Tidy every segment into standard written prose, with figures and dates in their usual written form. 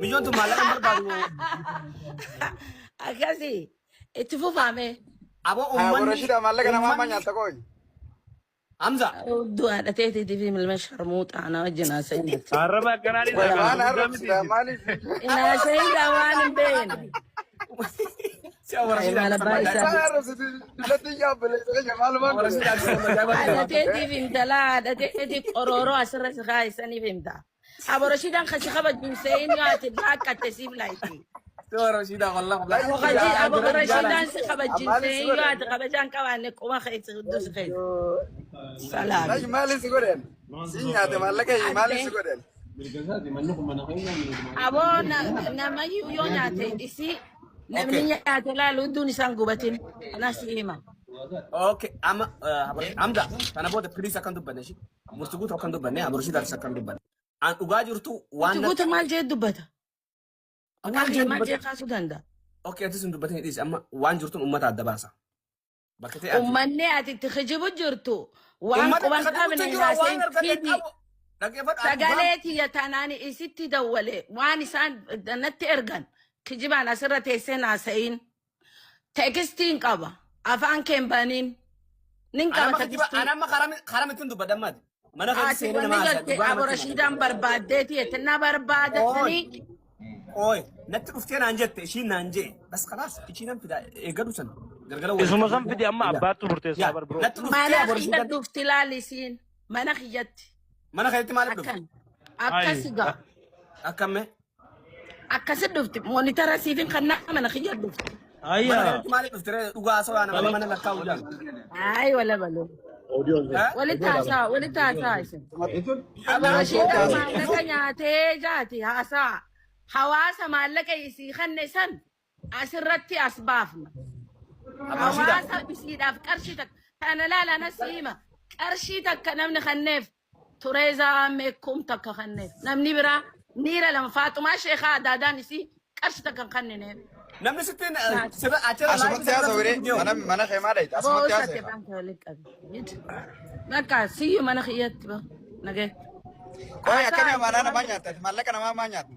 Miyyoon tun maallaqa hin barbaadu. Akkasii itti fufaame. Aboo Haa uummanni Borashida maallaqa namaa maa uummanni nyaatta qoy. Hamza Du'a haadhateetiitii fi ilma sharmuuxaa na wajjin haasa'inati. Arraba akkanaa Qoy dhiisa waan guddaa arrabsita miti. maaliif? Hin haasa'in waan hin beekne. Si Abarashida Maal abbaa isaa. Waan arrabsitu dullatti yaabbalee isa maalumaan godhe. Abarashida Haadhateetiif intala haadhateetiif qorooroo asirra si kaayisaniif himta. Aboroshiidhaan kasi kabajju seeyin yoo ati baaqqatte siif laayiti. Abarashida wallah Aboroshiidhaan si kabajju Maaliif si seeyin yoo godhe? ati kabajaan qabaanne quma keessa hudduu si keessa. Salaami. Laji maaliif si godhen? Si nyaate maallaqa maaliif si godhen? Aboo nama yoo nyaate isii namni Okay. nyaate laalu hudduun isaan gubatin. Kanas si hima. Okay, amma Hamza kana booda please akkan dubbanne shi. Murti guutuu akkan dubbanne Abarashida akkan dubbanne. An dhugaa jirtu waan Murti guutuu maal jee dubbata? waan Maqaa kee jeen maal dubbata. jee kaasuu danda'a? Okay, atis hin dubbatin dhiisi amma waan jirtuun uummata adda baasa. Bakka ta'e ati. Uummanni ati itti kijibu jirtu waan Uummata quban itti qabne kijibutti jira waan haasa'in argate fidi. qabu. Dhaggeeffadhu ati Sagalee tiyya tanaan isitti dawwale waan isaan natti ergan kijibaan asirra teessee haasa'in. Tekstiin qaba. Afaan kee hin baniin. Nin qaba Anamma kijiba tekstii. anamma karam ittiin dubbadha ammaati. Mana keessa Ati seenee wanni nama haasa'e galte dhugaa abo namatti hima. Rashiidaan barbaaddeeti jette na Ooy barbaadatanii ooy natti dhuftee naan jette ishiin naan jee bas kalaas ishii nan fida eeggadhu san galgala waliin Isuma san qabna. fidi amma Ila abbaattu murteessaa yaa bar bro. natti dhuftee mana abo kiyya Rashiidaan dhufti laalisiin mana kiyyatti mana keessatti maaliif dhufte? akkan akkas Ayi. gaa Akkamme akkasi dhufti moonitara siifin kan mana kiyya dhufti. mana Ayya. keessatti maaliif dhufte ree dhugaa haasawaa nama mana lakkaa'u jaan. Ay wala baloo. Eh? Walitti haasaa walitti haasaa isin. Abo Yoo Rashiidaan kaase maallaqa nyaatee jaati haasaa hawaasa maallaqa isii kanne san asirratti as baafna. Abo Rashiidaan Hawaasa isiidhaaf qarshii takka kana laala anas hima qarshii takka namni kanneef Tureezaa meekum takka kanneef namni biraa niira lama Faaxumaa Sheekaa Adaadaan isii qarshii takka hin kannineef. Namni sitti sirra achirra laayif Asumatti sirra haasa'u sitti ree fidee mana mana kee maa dhayita asumatti Boosate haasa'e. banka walitti qabi. Bakka siyyu mana kiyyatti ba nagee. Qoy Haasaa akkamii itti amaanaa namaa waan nyaatta maallaqa namaa maa nyaatta?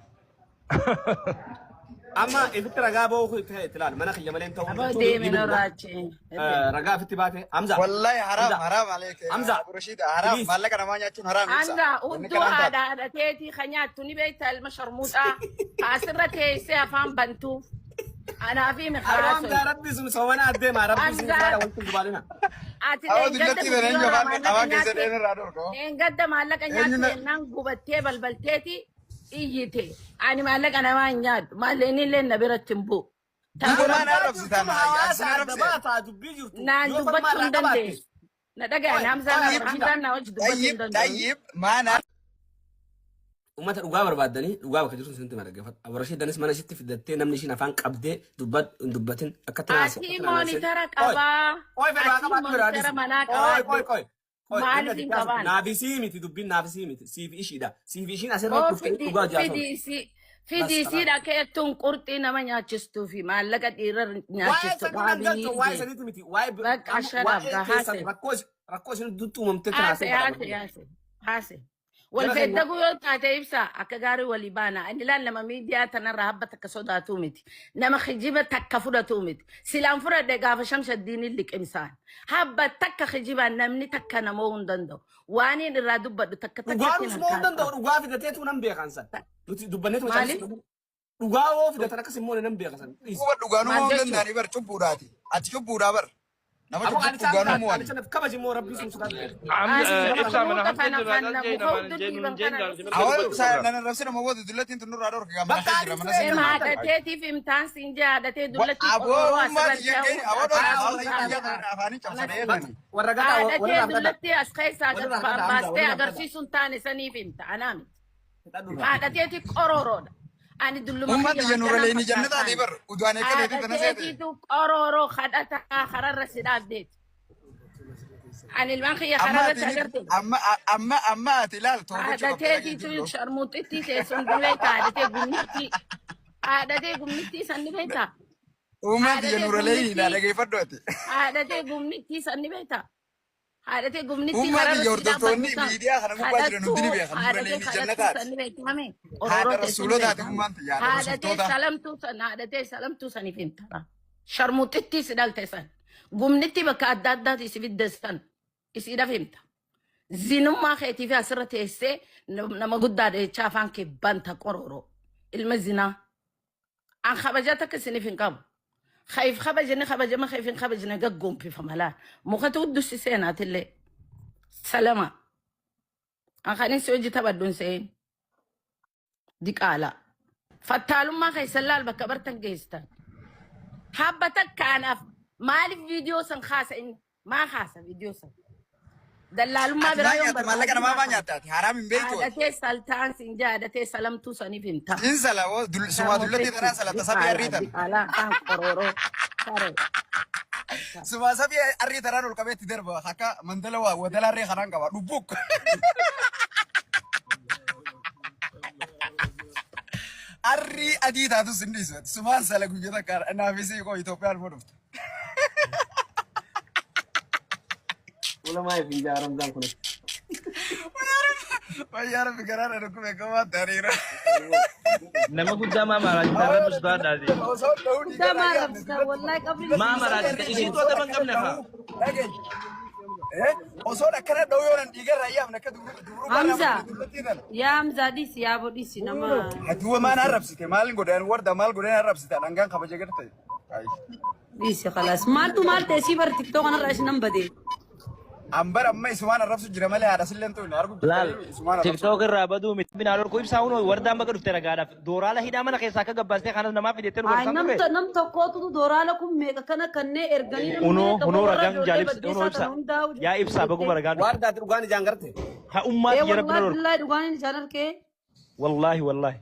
Amma ifitti ragaa ba'uu itti ilaali mana kiyya malee hin ta'u Aboo jechuun deeme ni bilbila. nurraa achi. Ragaa ofitti baate Hamza Wallahi haram Hamza haram aleek Hamza Abu Rashid haram please maallaqa namaa nyaachuun haram ibsa. Hamza Wanni hudduu kanaan haadha taate. haadhateetii kan nyaattu ni beekta ilma sharmuuxaa. Asirra teessee afaan bantuuf. Anaa fi Aboo Mikaasoy. Hamza rabbi sun soomana addeema rabbi sun Hamza saadha walitti gubaalina. ati Awwa dheengadda dullatti bane eenyu guyyoora afaan maallaqa afaan keessa nyaatte dheenirraa dhorko. dheengadda maallaqa Eenyu nyaatte na jennaan gubattee balbalteeti iyyite. Ani maallaqa namaa hin nyaadhu. Maallaqni illee na biratti hin bu'u. Ta Duuba maan Dhugaa arrabsitaan jirtuun isin hawaasa adda arrabsee. baataa dubbii jirtu naan yoo falmaa dubbachuu irraa hin qabaatte. dandeessu. Na dhagayan Qoy Hamzaan qoy na Tayyib Hamza Hamzaan na hojii dubbachuu hin tayyib danda'u. tayyib maan Uummata dhugaa barbaaddanii dhugaa bakka jirtu isinitti hima dhaggeeffadhu. Abarashiidanis mana ishitti fidattee namni ishiin afaan qabdee dubbat hin dubbatin akkatti naase Atii akkatti naase. moonitara Qoy qabaa. qoy fedhaa Atii qabaadhu biraa moonitara dhisi. manaa Qoy qabaadhu. qoy qoy qoy namni Maaliif ati hin kaasu qabaan? naafisii miti dubbiin naafisii miti siif ishiidha. Siif ishiin asirra Oo dhuftanii fidi dhugaa jaasa'u. fidi isii Bas fidi kalaas. isiidha keettuun qurxii nama nyaachistuu fi maallaqa dhiira Waa'ee nyaachistu sanii nan dhaabii galchu waa'ee jee. saniitu miti waa'ee Bakka amma shut up waa'ee gaa keessan haase. rakkoo rakkoo isin duttu uumamte tana Haase haasa'uu haase barbaada. haase haase. Wal Jara keenya feddaguu yoo taate ibsa akka gaarii walii baana. Inni laal nama miidiyaa tanarraa habba takka sodaatuu miti. Nama kijiba takka fudhatuu miti. Silaan fudhadhe gaafa shamshaddiin liqimsaan. Habba takka kijibaan namni takka namoo hin danda'u. Waan inni irraa dubbadhu takka dhugaa takkatti nus mo'uu hin harkaa danda'u qaba. dhugaa fidateetu nan beekan san. Nuti dubbanneetuma Maaliif? caallisuu dhugaa hoo fidatan akkas immoo nan beeka san. Dhiisi. Dhuguba dhugaanuu Maal mo'uu hin jechuun? danda'anii bar cubbuudhaati. Ati cubbuudhaa bar. Nama Aboo cubbuu qalichaan dhugaanuu mo'ani. qalichaan kabaji immoo rabbii sun sodaatu. Ani Ibsaa mana sharmuuxa hamtee kana irraa kan dhaan jee muka namaan hudduu jee dhiiban nuun jeen kana gaal nutti Awwa dubbachuu ibsaa qabra. nan arrabsina moo booda dullattiin tun nurraa dhorka gaa mana Bakka kee ani jira mana fee seenaa. nama haadhateetiif imtaan siin jee haadhatee dullattii Aboo qororoo ummaa asirratti tiyya keenya aboo dhorka Haa afaan warra tiyya gadaa afaanii cabsanii bakka eegani. warra gadaa Haadhatee warra gadaa dullattii as keessaa gad warra gadaa Hamza baastee warra gadaa. agarsiisuun taane saniif himta anaa miti. Hidhadhu Haadhateeti qororoodha. Ani dulluma Ummaa kiyya tiyya nurra hanganaan leenii janna taatee fakkaataani. bar udu'aan akka teetii tana seete. Haadhateetiitu qororoo kadhataa kararra si dhaabdeeti. Ani ilmaan kiyya Amma kararra ati si ni agarte. amma amma amma ati ilaal toogachuu qabda dhagee Haadhateetiitu jullo. sharmuuxittii teessuun ni beektaa haadhatee gumnittii. Haadhatee gumnittii san ni beektaa. Ummaa tiyya Haadhatee nurra leenii gumnittii dhageeffadhu ati. haadhatee gumnittii san ni beektaa. Haadhatee gumnitti Ummaa kararra biyya si hordoftoonni dhaabbattu san miidiyaa kana gubbaa jiran kadhattuu hundi ni beekan. Dura haadhatee leenii kadhattuu jannataati. san ni beekame Haadha orooroo teessu ni rasuulotaati beekame ummaan tiyya haadha haadhatee rasuultootaa. salamtuu san haadhatee salamtuu saniif hin tara sharmuxittii si dhalte san gumnitti bakka adda addaati si fidde san isiidhaaf himta zinummaa keetii fi asirra teessee nama guddaa dheechaa afaan kee banta qororoo ilma zinaa. An kabaja takka isiniif hin qabu. Kayif kabajani kabajama kayif hin kabajne gaggoomfifama laal. Mukatu uddusi seenaatillee. Salama. An kanin si hojii taphadhu hin se'in. Diqaala. Fattaalummaa keessan laal bakka bartan geessitan. Habba takka anaaf maaliif viidiyoo san kaasa inni? Maa kaasa viidiyoo san? Dallaalummaa Ati biraa maa yoon nyaatta maallaqa barbaadin namaa maa maa kaasa? nyaatta ati haraam hin beektu ati. Haadhatee saltaan siin jaa haadhatee salamtuu saniif hin ta'a. Siin sala oo sumaa dullattii tanaan salatta saphii Diqaalaa arrii tana. diqaalaa afaan qorooroo saree. Sumaa saphii arrii tanaan ol qabee itti darba akka mandala waa wadala arrii kanaan qaba dhubbuk. Arrii adii taatus hin dhiisu. Sumaan sala guyyaa takka naafisii koo Itoophiyaan immoo dhuftu. Ulamaa fi ijaaramsaan kun. Wayyaa rabbi garaa na dhukkube kamaa ta'aniira. Nama guddaa maa maraachita rabbi sodaadhaati. Osoo dha'uu Guddaa maa arrabsita wallahi qabri Maa maraachita isiitu adaba hin qabne haa. Osoo akkana dha'uu yoo nan dhiigarraa yaafne akka dubrummaa Hamza. nama dullattii tana. Yaa Hamzaa dhiisi yaa bodhiisi nama. Aduwa maan arrabsite maal godhan warda maal godhan arrabsite dhangaan kabaja garte. Dhiisi khalaas. Maaltu maal ta'e sii bar TikTok kanarraa isin nan badee. Ambar amma isumaan arrabsu jira malee haadha sillee hin argu Laal isumaan arrabsu. TikTok irraa baduu miti. Binaa dhorku ibsaa hunoo wardaan baga dhufte ragaadhaaf. Dooraala hidhaa mana keessaa akka gabbaastee kanas namaa fidettee nu Ay garsan nam turre. nam tokkootu dooraala kun meeqa kana kannee erganii namni Unoo meeqa hunoo warra ragaan ijoollee jaal ibsa unoo baddeessaa ibsa. kana hundaa'u Yaa ibsaa baguma ragaan dhufte. Waan taate dhugaan ijaan garte. Ha ummaa Ee tiyya rabbi na wallahi dhorku. billahi dhugaan inni isaan arkee. Wallaahi wallaahi.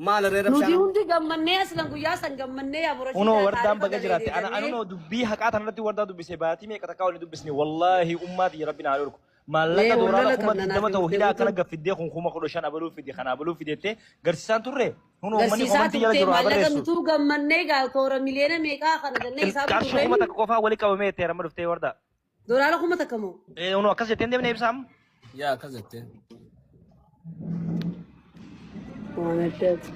Maal irree Nuti rabshaan. hundi gammannee aslan guyyaa san gammannee yaa Unoo borashiidaa wardaan taarifa baga galee jiraatte. Ana deegannee. anunoo dubbii haqaa tanarratti wardaa dubbise baatii meeqa takkaa waliin dubbisne wallaahi ummaa tiyya rabbi naa dhorku. Maallaqa Mee dooraala wallala kuma qabna digdama naaf ta'u himte hidhaa akkana guutuun. gaffiddee kun 15,000 abaluu fide kana abaluu fidettee garsiisaan turre. Hunoo uummanni Garsiisaa komantii jala turte jiru haa maallaqa barreessu. nutuu gammannee gaa toora miliyoona meeqaa kana jennee isaa Qarshii turre. 1000 qofaa wali qabamee itti amma dhuftee wardaa. Dooraala 1000 moo? Ee hunoo akkas jetteen deemnee ibsaam. Yaa akkas jettee. Waan addaati.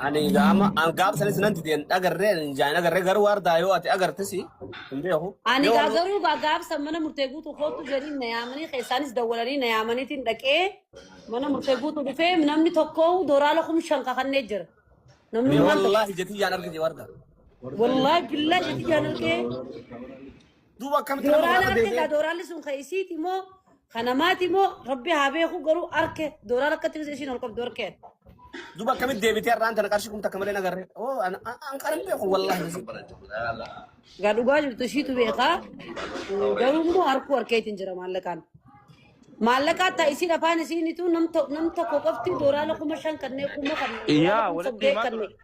Ani gaama an gaafa sanis nan dideen agarree jaan agarree garuu waardaa yoo ati agartes hin beeku. Ani Yoo gaa garuu gaa gaafsan mana murtee guutuu kootu jedhiin na yaamanii keessaanis dawwalanii na yaamaniitiin dhaqee mana murtee guutuu dhufee namni tokko dooraala 5000 kakannee jira. Namni maal tokko. Wallaahi jetii jaan argite waardaa. Wallaahi billaa jetii jaan argee. Duuba akkamitti nama Dooraala gaafa arge gaa deebi'ee. dooraalli sun kan isiiti moo kan namaati moo rabbi haa beeku garuu arke dooraala akkatti isiin ol qabdu arkeen. Duuba akkamitti deebitee har'aan tana qarshii 1000 malee nagarree. Oo an an kan hin beeku wallaahi. Gaa dhugaa jirtu ishiitu beekaa garuu immoo harkuu harkeetiin jira maallaqaan. Maallaqaa ta'a isiin afaan isiinitu nam tokko qofti dooraala 5000 kannee kuma kan dooraala Yaa kum walitti saddeet himaa kannee ture.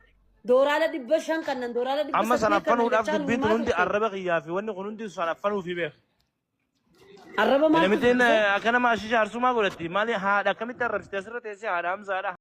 dooraala 500 kannan dooraala dhibba Amma sana saddeet kannan affanuudhaaf jechaa dubbiin tun nuumaa hundi turte. arraba kiyyaa fi wanni kun hundi sana affanuufi beeka. Arraba maaltu Namitiin dubbise? akka nama ashiisha arsumaa godhatti maali haadha akkamitti arrabsite asirra teessee haadha Hamzaadha.